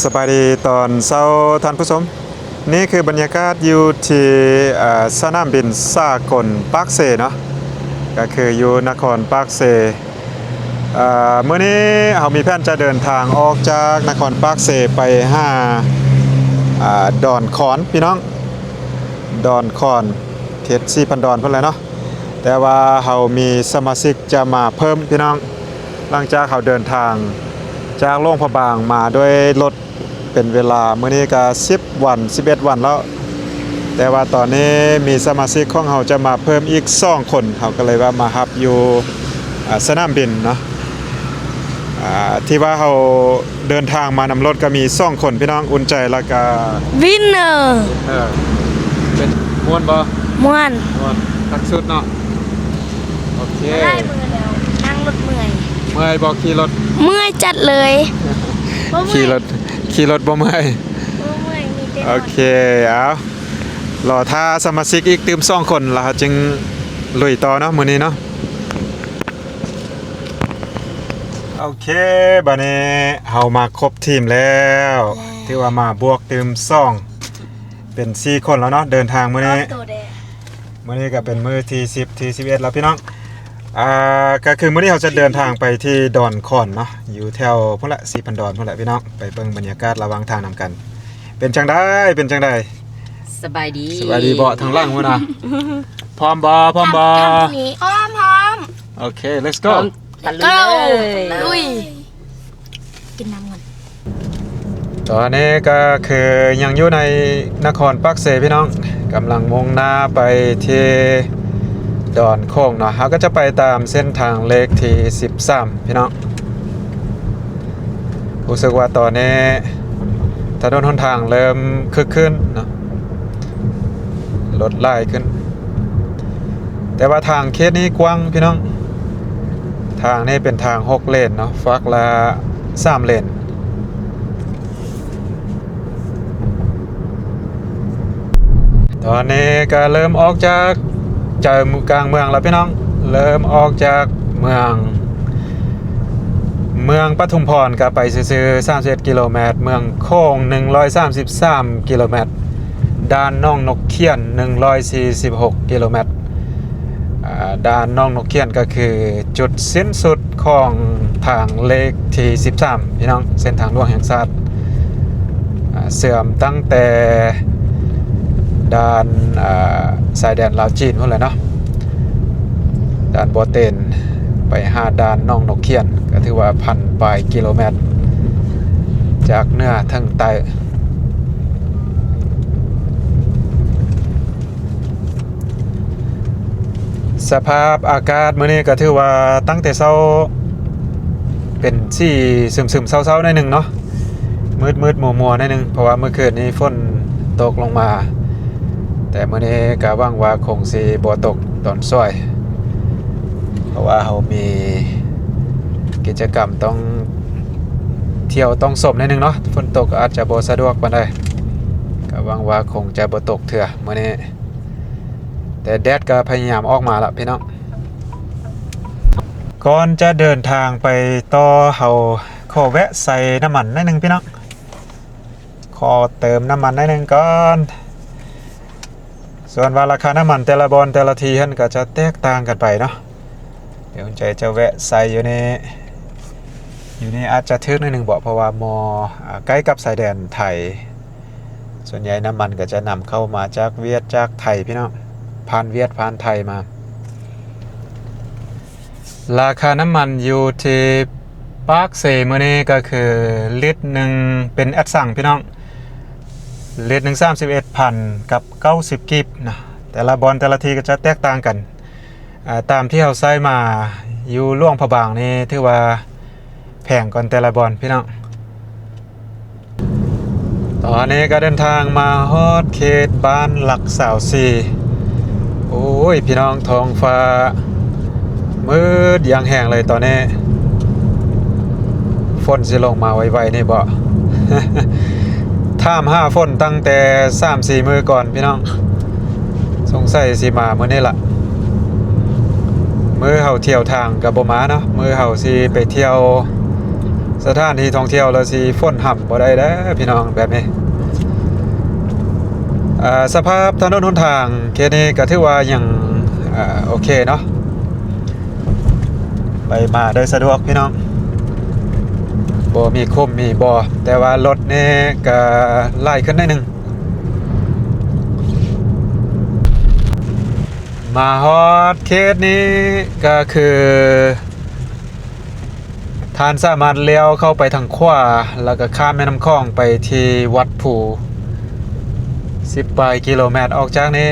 ສະບາຍດີຕອນເຊົ້າທ່ານຜູ້ຊົມ. ນີ້ຄືບັນຍາກາດຢູ່ທີ່ ເອີ ສະໜາມບິນສາກົນປາກເຊເນາະ, ກໍຄືຢູ່ນະຄອນປາກເຊ. ເອີ ມື້ນີ້ເຮົາມີແຜນຈະເດີນທາງອອກຈາກນະຄອນປາກເຊໄປຫາ ອາ ດອນຂອນ ພີ່ນ້ອງ, ດອນຂອນ ເຂດສີ່ພັນດອນພຸ້ນແຫຼະເນາະ. ແຕ່ວ່າເຮົາມີສະມາຊິກຈະມາເພີ່ມ ພີ່ນ້ອງ, ຫຼັງຈາກເຮົາເດີນທາງຈາກຫຼວງພະບາງມາດ້ວຍລົດ ເປັນເວລາມື້ນີ້ກະສິບວັນ ສິບເອັດວັນແລ້ວ, ແຕ່ວ່າຕອນນີ້ມີສະມາຊິກຂອງເຮົາຈະມາເພີ່ມອີກສອງຄົນ, ເຮົາກໍເລີຍວ່າມາຮັບຢູ່ ອາ ສະໜາມບິນເນາະ. ອາ ທີ່ວ່າເຮົາເດີນທາງມານຳລົດກໍມີສອງຄົນ ພີ່ນ້ອງ, ອຸ່ນໃຈ ແລ້ວກະ ວິນເນີ. ເອີ ເປັນ ມ່ວນບໍ່? ມ່ວນ. ມ່ວນຄັກສຸດເນາະ. ໂອເຄ. ຫຼາຍມື້ແລ້ວ ນັ່ງລົດເມື່ອຍ. ເມື່ອຍບໍ່ຂີ່ລົດ? ເມື່ອຍຈັດເລີຍ. ບໍ່ເມື່ອຍ. ຂີ່ລົດ ຂີ່ລົດບໍ່ເມື່ອຍ? ບໍ່ເມື່ອຍ ມີແຕ່ ໂອເຄ. ເອົາ ລໍຖ້າສະມາຊິກອີກຕື່ມສອງຄົນ ແລ້ວເຮົາຈຶ່ງລຸຍຕໍ່ເນາະ ມື້ນີ້ເນາະ. ໂອເຄ ບາດນີ້ເຮົາມາຄົບທີມແລ້ວ, ແລ້ວ ຖືວ່າມາບວກຕື່ມສອງ ເປັນສີ່ຄົນແລ້ວເນາະ ເດີນທາງມື້ນີ້. ມື້ນີ້ກໍເປັນມື້ທີສິບ ທີສິບເອັດແລ້ວ ພີ່ນ້ອງ. ອ່າ ກໍຄືມື້ນີ້ເຮົາຈະເດີນທາງໄປທີ່ດອນຂອນເນາະ, ຢູ່ແຖວພຸ້ນລະ ສີ່ພັນດອນພຸ້ນລະ ພີ່ນ້ອງ. ໄປເບິ່ງບັນຍາກາດລະຫວ່າງທາງນຳກັນ. ເປັນຈັ່ງໃດ? ເປັນຈັ່ງໃດ? ສະບາຍດີ. ສະບາຍດີເບາະທາງຫຼັງພຸ້ນນະ. ພ້ອມບໍ່? ພ້ອມບໍ່? ພ້ອມ ພ້ອມ. ໂອເຄ ເລັດໂກ. ຕະລຸຍເລີຍ ລຸຍ. ກິນນ້ຳກ່ອນ. ຕອນນີ້ກໍຄືຍັງຢູ່ໃນນະຄອນປາກເຊ ພີ່ນ້ອງ, ກຳລັງມຸ່ງໜ້າໄປທີ່ດອນໂຂງເນາະ. ເຮົາກໍຈະໄປຕາມເສັ້ນທາງເລກທີສິບສາມ ພີ່ນ້ອງ. ຮູ້ສຶກວ່າຕອນນີ້ຖະໜົນຫົນທາງເລີ່ມຄຶກຄື້ນເນາະ, ລົດຫຼາຍຂຶ້ນ. ແຕ່ວ່າທາງເຂດນີ້ກວ້າງ ພີ່ນ້ອງ, ທາງນີ້ເປັນທາງຫົກເລນເນາະ, ຟາກລະສາມເລນ. ຕອນນີ້ກໍເລີ່ມອອກຈາກໃຈກາງເມືອງແລ້ວ ພີ່ນ້ອງ, ເລີ່ມອອກຈາກເມືອງ ເມືອງປະທຸມພອນກໍໄປຊື່ໆ ສາມສິບເອັດກິໂລແມັດ, ເມືອງໂຂງ ໜຶ່ງຮ້ອຍສາມສິບສາມກິໂລແມັດ, ດ່ານໜອງນົກຂຽນ ໜຶ່ງຮ້ອຍສີ່ສິບຫົກກິໂລແມັດ. ອາ ດ່ານໜອງນົກຂຽນກໍຄືຈຸດສິ້ນສຸດຂອງທາງເລກທີສິບສາມ ພີ່ນ້ອງ, ເສັ້ນທາງຫຼວງແຫ່ງຊາດ ອາ ເຊື່ອມຕັ້ງແຕ່ດ່ານ ອາ ຊາຍແດນລາວຈີນພຸ້ນແຫຼະເນາະ, ດ່ານບໍ່ເຕັນໄປຫາດ່ານໜອງນົກຂຽນ ກໍຖືວ່າພັນປາຍກິໂລແມັດ ຈາກເໜືອເຖິງໃຕ້. ສະພາບອາກາດມື້ນີ້ກໍຖືວ່າຕັ້ງແຕ່ເຊົ້າເປັນສີຊຶມໆ ເສົ້າໆ ໜ້ອຍໜຶ່ງເນາະ, ມືດໆ ມົວໆ ໜ້ອຍໜຶ່ງ ເພາະວ່າມື້ຄືນນີ້ຝົນຕົກລົງມາ, ແຕ່ມື້ນີ້ກໍຫວັງວ່າຄົງຊິບໍ່ຕົກຕອນສວຍ ເພາະວ່າເຮົາມີກິດຈະກຳຕ້ອງທ່ຽວຕ້ອງຊົມໜ້ອຍໜຶ່ງເນາະ, ຝົນຕົກກໍອາດຈະບໍ່ສະດວກປານໃດ, ກໍຫວັງວ່າຄົງຈະບໍ່ຕົກເທື່ອມື້ນີ້. ແຕ່ແດດກໍພະຍາຍາມອອກມາລະພີ່ນ້ອງ. ກ່ອນຈະເດີນທາງໄປຕໍ່ ເຮົາຂໍແວະໃສ່ນ້ຳມັນໜ້ອຍໜຶ່ງພີ່ນ້ອງ, ຂໍເຕີມນ້ຳມັນໜ້ອຍໜຶ່ງກ່ອນ. ສ່ວນວ່າລາຄານ້ຳມັນແຕ່ລະບ່ອນແຕ່ລະທີ່ຫັ້ນກໍຈະແຕກຕ່າງກັນໄປເນາະ. ດຽວໃຈຈະແວະໃສ່ຢູ່ນີ້, ຢູ່ນີ້ອາດຈະຖືກໜ້ອຍໜຶ່ງເບາະ ເພາະວ່າໝໍ້ ອາ ໃກ້ກັບຊາຍແດນໄທ. ສ່ວນໃຫຍ່ນ້ຳມັນກໍຈະນຳເຂົ້າມາຈາກຫວຽດຈາກໄທພີ່ນ້ອງ, ຜ່ານຫວຽດຜ່ານໄທມາ. ລາຄານ້ຳມັນຢູ່ທີ່ປາກເຊມື້ນີ້ກໍຄືລິດໜຶ່ງເປັນແອັດຊັງພີ່ນ້ອງ, ລິດໜຶ່ງສາມສິບເອັດພັນກັບເກົ້າສິບກີບນະ. ແຕ່ລະບ່ອນແຕ່ລະທີ່ກໍຈະແຕກຕ່າງກັນ. ອາ ຕາມທີ່ເຮົາໃຊ້ມາຢູ່ຫຼວງພະບາງນີ້ຖືວ່າແພງກວ່າແຕ່ລະບ່ອນພີ່ນ້ອງ. ຕອນນີ້ກໍເດີນທາງມາຮອດເຂດບ້ານຫຼັກຊາວສີ່. ໂອ້ຍ ພີ່ນ້ອງ, ທ້ອງຟ້າມືດຢ່າງແຮງເລີຍຕອນນີ້. ຝົນຊິລົງມາໄວໆນີ້ບໍ? ຖາມຫາຝົນຕັ້ງແຕ່ສາມສີ່ມື້ກ່ອນພີ່ນ້ອງ, ສົງໄສຊິມາມື້ນີ້ລະ. ມື້ເຮົາທ່ຽວທາງກໍບໍ່ມາເນາະ, ມື້ເຮົາຊິໄປທ່ຽວ ສະຖານທີ່ທ່ອງທ່ຽວ ແລ້ວຊິຝົນຫ້ຳບໍ່ໄດ້ເດີ້ພີ່ນ້ອງ ແບບນີ້. ເອີ ສະພາບຖະໜົນຫົນທາງເຂດນີ້ກໍຖືວ່າຍັງ ເອີ ໂອເຄເນາະ ໄປມາໄດ້ສະດວກພີ່ນ້ອງ ບໍ່ມີຂຸມມີບໍ່ ແຕ່ວ່າລົດນີ້ກໍຫຼາຍຂຶ້ນໜ້ອຍໜຶ່ງ. ມາຮອດເຂດນີ້ກໍຄື ທ່ານສາມາດລ້ຽວເຂົ້າໄປທາງຂວາ ແລ້ວກໍຂ້າມແມ່ນ້ຳຂອງໄປທີ່ວັດພູ ສິບປາຍກິໂລແມັດ. ອອກຈາກນີ້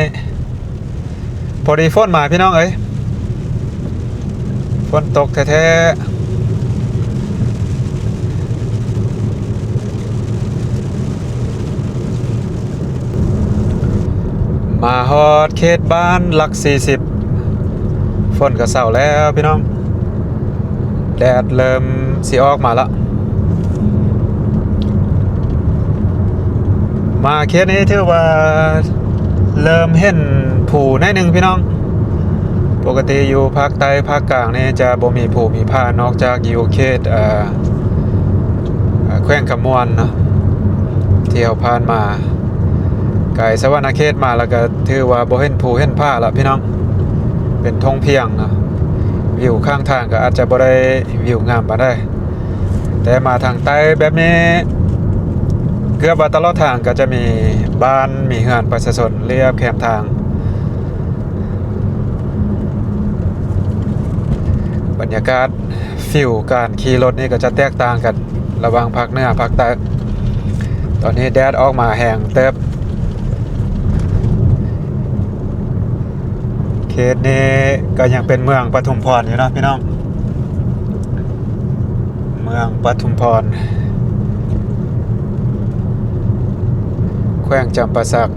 ພໍດີຝົນມາພີ່ນ້ອງເອີຍ ຝົນຕົກແທ້ໆ. ມາຮອດເຂດບ້ານຫຼັກສີ່ສິບ ຝົນກໍເຊົາແລ້ວພີ່ນ້ອງ ແດດເລີ່ມຊິອອກມາລະ. ມາເຂດນີ້ຖືວ່າເລີ່ມເຫັນພູໜ້ອຍໜຶ່ງພີ່ນ້ອງ. ປົກກະຕິຢູ່ພາກໃຕ້ພາກກາງນີ້ຈະບໍ່ມີພູມີຜາ ນອກຈາກຢູ່ເຂດ ເອີ ເອີ ແຂວງຄຳມ່ວນເນາະ ທີ່ເຮົາຜ່ານມາ. ກາຍສະຫວັນນະເຂດມາແລ້ວກໍຖືວ່າບໍ່ເຫັນພູເຫັນຜາລະພີ່ນ້ອງ ເປັນທົ່ງພຽງເນາະ. ວິວຂ້າງທາງກໍອາດຈະບໍ່ໄດ້ວິວງາມປານໃດ ແຕ່ມາທາງໃຕ້ແບບນີ້ ເກືອບວ່າຕະຫຼອດທາງກໍຈະມີບ້ານ ມີເຮືອນປະຊາຊົນລຽບແຄມທາງ. ບັນຍາກາດ ຟີວການຂີ່ລົດນີ້ກໍຈະແຕກຕ່າງກັນລະຫວ່າງພາກເໜືອພາກໃຕ້. ຕອນນີ້ແດດອອກມາແຮງເຕີບ. ເຂດນີ້ກໍຍັງເປັນເມືອງປະທຸມພອນຢູ່ເນາະພີ່ນ້ອງ ເມືອງປະທຸມພອນ ແຂວງຈຳປາສັກ.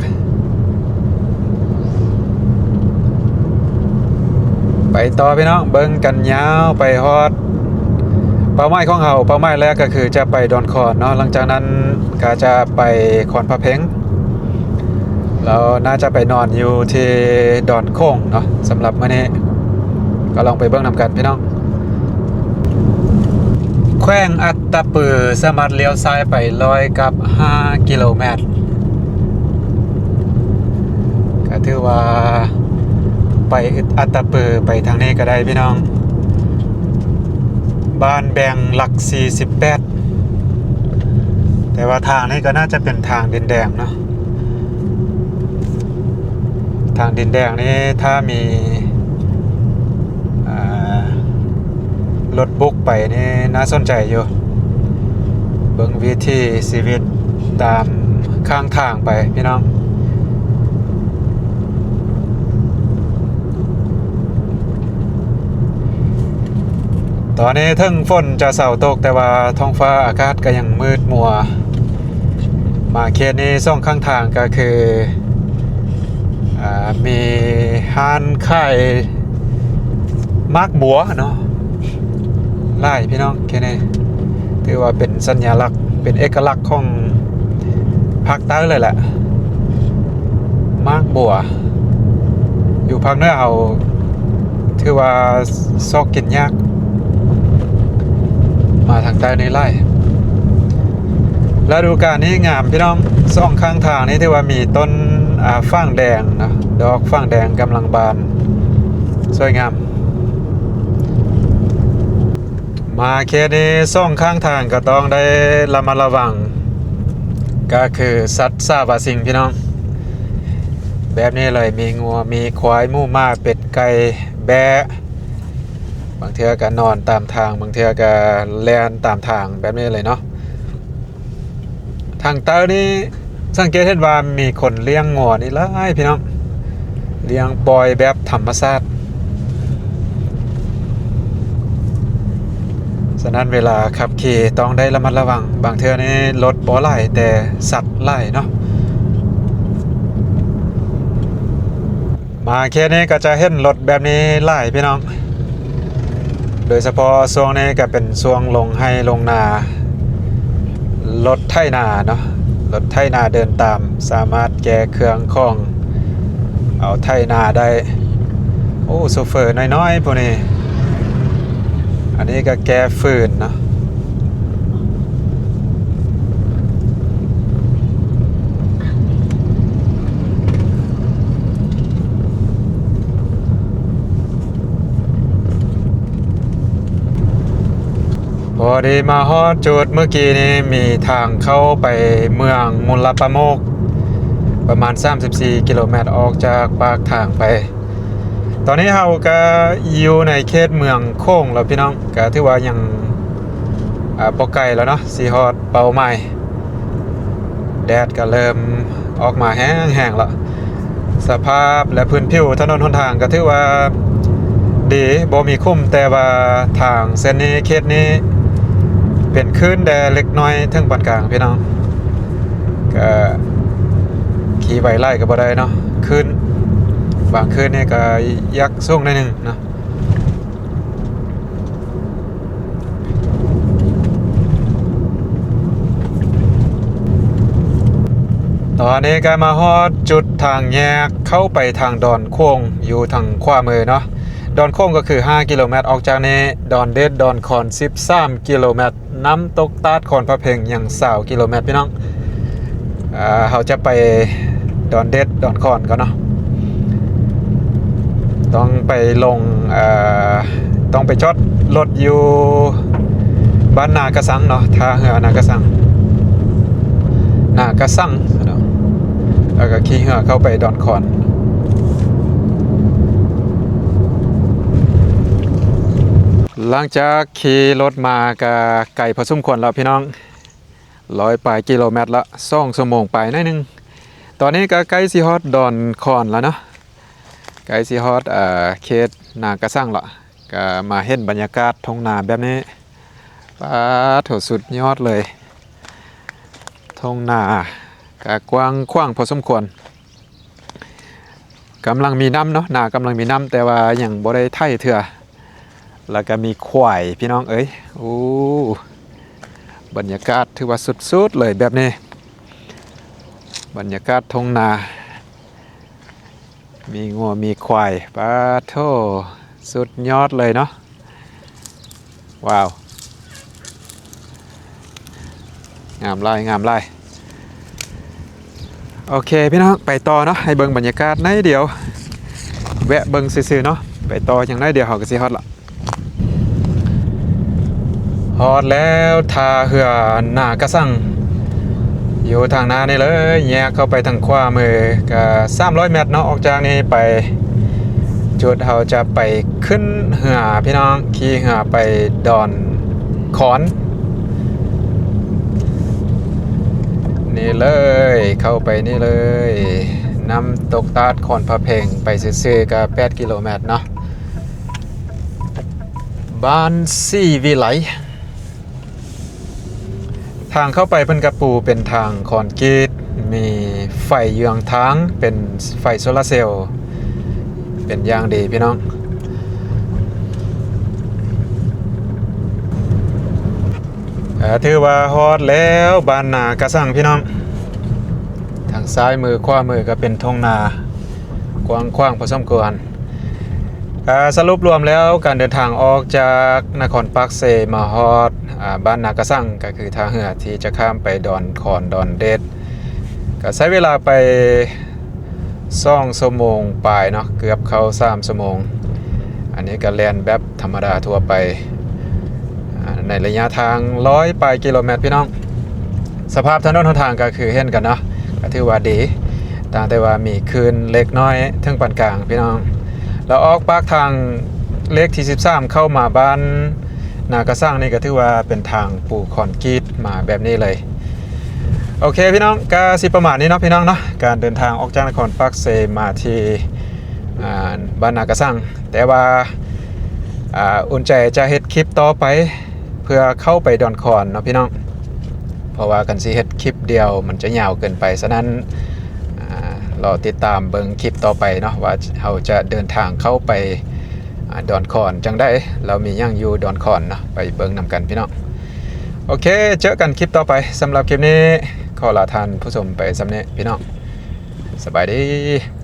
ໄປຕໍ່ພີ່ນ້ອງ ເບິ່ງກັນຍາວໄປຮອດເປົ້າໝາຍຂອງເຮົາ. ເປົ້າໝາຍແລກກໍຄືຈະໄປດອນຂອນເນາະ ຫຼັງຈາກນັ້ນກໍຈະໄປຄອນພະເພັງ ແລ້ວໜ້າຈະໄປນອນຢູ່ທີ່ດອນໂຂງເນາະ. ສຳລັບມື້ນີ້ກໍລອງໄປເບິ່ງນຳກັນພີ່ນ້ອງ. ແຂວງອັດຕະປືສາມາດລ້ຽວຊ້າຍໄປຮ້ອຍກັບຫ້າກິໂລແມັດ ກໍຖືວ່າໄປອັດຕະປືໄປທາງນີ້ກໍໄດ້ພີ່ນ້ອງ ບ້ານແບງຫຼັກສີ່ສິບແປດ. ແຕ່ວ່າທາງນີ້ກໍໜ້າຈະເປັນທາງດິນແດງເນາະ. ທາງດິນແດງນີ້ ຖ້າມີ ເອີ ລົດບຸກໄປນີ້ໜ້າສົນໃຈຢູ່ ເບິ່ງວິຖີຊີວິດຕາມຂ້າງທາງໄປພີ່ນ້ອງ. ຕອນນີ້ເຖິງຝົນຈະເຊົາຕົກ ແຕ່ວ່າທ້ອງຟ້າອາກາດກໍຍັງມືດມົວ. ມາເຂດນີ້ສອງຂ້າງທາງກໍຄື ອ່າ ມີຮ້ານຂາຍໝາກບົວເນາະ ຫຼາຍພີ່ນ້ອງ. ເຂດນີ້ຖືວ່າເປັນສັນຍາລັກ ເປັນເອກະລັກຂອງພາກໃຕ້ເລີຍແຫຼະ ໝາກບົວ. ຢູ່ພາກເໜືອເຮົາຖືວ່າຊອກກິນຍາກ ມາທາງໃຕ້ນີ້ຫຼາຍ. ລະດູການນີ້ງາມພີ່ນ້ອງ ສອງຂ້າງທາງນີ້ຖືວ່າມີຕົ້ນ ອ່າ ຝາງແດງເນາະ ດອກຝາງແດງກຳລັງບານ ສວຍງາມ. ມາເຂດນີ້ສອງຂ້າງທາງກໍຕ້ອງໄດ້ລະມັດລະວັງ ກໍຄືສັດສາວາສິ່ງພີ່ນ້ອງ ແບບນີ້ເລີຍ ມີງົວ ມີຄວາຍ ໝູໝາ ເປັດ ໄກ່ ແບ້ ບາງເທື່ອກໍນອນຕາມທາງ ບາງເທື່ອກໍແລ່ນຕາມທາງແບບນີ້ເລີຍເນາະ. ທາງໃຕ້ນີ້ສັງເກດເຫັນວ່າມີຄົນລ້ຽງງົວນີ້ຫຼາຍພີ່ນ້ອງ ລ້ຽງປ່ອຍແບບທຳມະຊາດ. ສະນັ້ນເວລາຂັບຂີ່ຕ້ອງໄດ້ລະມັດລະວັງ ບາງເທື່ອນີ້ລົດບໍ່ຫຼາຍ ແຕ່ສັດຫຼາຍເນາະ. ມາເຂດນີ້ກໍຈະເຫັນລົດແບບນີ້ຫຼາຍພີ່ນ້ອງ ໂດຍສະເພາະຊ່ວງນີ້ກໍເປັນຊ່ວງລົງໄຮ່ລົງນາ ລົດໄຖນາເນາະ ລົດໄຖນາເດີນຕາມ ສາມາດແກ່ເຄື່ອງຂອງເອົາໄຖນາໄດ້. ໂອ້ ໂຊເຟີນ້ອຍໆ ຜູ້ນີ້ ອັນນີ້ກໍແກ່ຟືນເນາະ. ພໍດີມາຮອດຈຸດເມື່ອກີ້ນີ້ ມີທາງເຂົ້າໄປເມືອງມຸລປະໂມກ ປະມານສາມສິບສີ່ກິໂລແມັດ ອອກຈາກປາກທາງໄປ. ຕອນນີ້ເຮົາກະຢູ່ໃນເຂດເມືອງໂຂງແລ້ວພີ່ນ້ອງ, ກະຖືວ່າຍັງ ອາ ບໍ່ໄກແລ້ວເນາະ ຊິຮອດເປົ້າໝາຍ. ແດດກະເລີ່ມອອກມາແຮງໆແລ້ວ. ສະພາບ ແລະ ພື້ນຜິວຖະໜົນຫົນທາງກະຖືວ່າດີ ບໍ່ມີຂຸມ, ແຕ່ວ່າທາງເສັ້ນນີ້ ເຂດນີ້ເປັນຄື້ນແດ່ເລັກນ້ອຍເຖິງປານກາງພີ່ນ້ອງ. ກະຂີ່ໄວຫຼາຍກະບໍ່ໄດ້ເນາະ, ຄື້ນບາງຄືນນີ້ກະຢາກສູງໜ້ອຍໜຶ່ງເນາະ. ຕອນນີ້ກະມາຮອດຈຸດທາງແຍກເຂົ້າໄປທາງດອນໂຂງ ຢູ່ທາງຂວາມືເນາະ. ດອນໂຂງກະຄືຫ້າກິໂລແມັດ, ອອກຈາກນີ້ດອນເດັດ ດອນຂອນສິບສາມກິໂລແມັດ, ນ້ຳຕົກຕາດຂອນພະເພັງຍັງຊາວກິໂລແມັດພີ່ນ້ອງ. ເຮົາຈະໄປດອນເດັດ ດອນຂອນກ່ອນເນາະ. ຕ້ອງໄປລົງ ເອີ ຕ້ອງໄປຈອດລົດຢູ່ບ້ານນາກະສັງເນາະ, ທ່າເຮືອນາກະສັງ ນາກະສັງເນາະ, ແລ້ວກະຂີ່ເຮືອເຂົ້າໄປດອນຂອນ. ຫຼັງຈາກຂີ່ລົດມາກະໄກພໍສົມຄວນແລ້ວພີ່ນ້ອງ. ຮ້ອຍປາຍກິໂລແມັດລະ, ສອງຊົ່ວໂມງປາຍໜ້ອຍໜຶ່ງ. ຕອນນີ້ກະໃກ້ຊິຮອດດອນຂອນລະເນາະ, ໃກ້ຊິຮອດ ເອີ ເຂດນາກະສັງລະ. ກະມາເຫັນບັນຍາກາດທົ່ງນາແບບນີ້, ປາໂທ້ ສຸດຍອດເລີຍ. ທົ່ງນາກະກວ້າງຂວາງພໍສົມຄວນ. ກຳລັງມີນ້ຳເນາະ, ນາກຳລັງມີນ້ຳ ແຕ່ວ່າຍັງບໍ່ໄດ້ໄຖເທື່ອ. ແລ້ວກະມີຄວາຍພີ່ນ້ອງເອີຍ. ໂອ້ ບັນຍາກາດຖືວ່າສຸດໆເລີຍແບບນີ້, ບັນຍາກາດທົ່ງນາ ມີງົວມີຄວາຍ. ປາໂທ້ ສຸດຍອດເລີຍເນາະ. ວ້າວ ງາມຫຼາຍ ງາມຫຼາຍ. ໂອເຄພີ່ນ້ອງ, ໄປຕໍ່ເນາະ, ໃຫ້ເບິ່ງບັນຍາກາດໜ້ອຍດຽວ, ແວະເບິ່ງຊື່ໆເນາະ. ໄປຕໍ່ ຫຍັງໜ້ອຍດຽວເຮົາກະຊິຮອດລະ. ຮອດແລ້ວ ທ່າເຮືອນາກະສັງ ຢູ່ທາງໜ້ານີ້ເລີຍ, ແຍກເຂົ້າໄປທາງຂວາມືກະສາມຮ້ອຍແມັດເນາະ. ອອກຈາກນີ້ໄປ ຈຸດເຮົາຈະໄປຂຶ້ນເຮືອພີ່ນ້ອງ, ຂີ່ເຮືອໄປດອນຂອນນີ້ເລີຍ, ເຂົ້າໄປນີ້ເລີຍ. ນ້ຳຕົກຕາດຂອນພະເພັງ, ໄປຊື່ໆກະແປດກິໂລແມັດເນາະ. ບ້ານສີວິໄລ. ທາງເຂົ້າໄປເພິ່ນກະປູເປັນທາງຄອນກຣີດ, ມີໄຟເຍືອງທາງ ເປັນໄຟໂຊລາເຊວ ເປັນຢ່າງດີພີ່ນ້ອງ. ເອີ ຖືວ່າຮອດແລ້ວ ບ້ານນາກະສັງພີ່ນ້ອງ. ທາງຊ້າຍມື ຂວາມືກະເປັນທົ່ງນາ ກວ້າງຂວາງພໍສົມຄວນ. ອາ ສະຫຼຸບລວມແລ້ວ ການເດີນທາງອອກຈາກນະຄອນປາກເຊມາຮອດ ອາ ບ້ານນາກະສັງ ກະຄືທ່າເຮືອທີ່ຈະຂ້າມໄປດອນຂອນ ດອນເດັດ ກະໃຊ້ເວລາໄປສອງຊົ່ວໂມງປາຍເນາະ, ເກືອບເຂົ້າສາມຊົ່ວໂມງ. ອັນນີ້ກະແລ່ນແບບທຳມະດາທົ່ວໄປ ອາ ໃນໄລຍະທາງຮ້ອຍປາຍກິໂລແມັດພີ່ນ້ອງ. ສະພາບຖະໜົນຫົນທາງກະຄືເຫັນກັນເນາະ, ກະຖືວ່າດີ, ຕ່າງແຕ່ວ່າມີຄື້ນເລັກນ້ອຍເຖິງປານກາງພີ່ນ້ອງ. ແລ້ວອອກປາກທາງເລກທີສິບສາມ ເຂົ້າມາບ້ານນາກະສັງນີ້ ກະຖືວ່າເປັນທາງປູຄອນກຣີດມາແບບນີ້ເລີຍ. ໂອເຄພີ່ນ້ອງ, ກະຊິປະມານນີ້ເນາະພີ່ນ້ອງເນາະ, ການເດີນທາງອອກຈາກນະຄອນປາກເຊມາທີ່ ອາ ບ້ານນາກະສັງ. ແຕ່ວ່າ ອາ ອຸ່ນໃຈຈະເຮັດຄລິບຕໍ່ໄປ ເພື່ອເຂົ້າໄປດອນຂອນເນາະພີ່ນ້ອງ, ເພາະວ່າຄັນຊິເຮັດຄລິບດຽວມັນຈະຍາວເກີນໄປ. ສະນັ້ນ ອາ ລໍຕິດຕາມເບິ່ງຄລິບຕໍ່ໄປເນາະ ວ່າເຮົາຈະເດີນທາງເຂົ້າໄປ ອາ ດອນຂອນຈັ່ງໃດ ແລ້ວມີຫຍັງຢູ່ດອນຂອນເນາະ, ໄປເບິ່ງນຳກັນພີ່ນ້ອງ. ໂອເຄ ເຈີກັນຄລິບຕໍ່ໄປ. ສຳລັບຄລິບນີ້ ຂໍລາທ່ານຜູ້ຊົມໄປສ່ຳນີ້ພີ່ນ້ອງ. ສະບາຍດີ.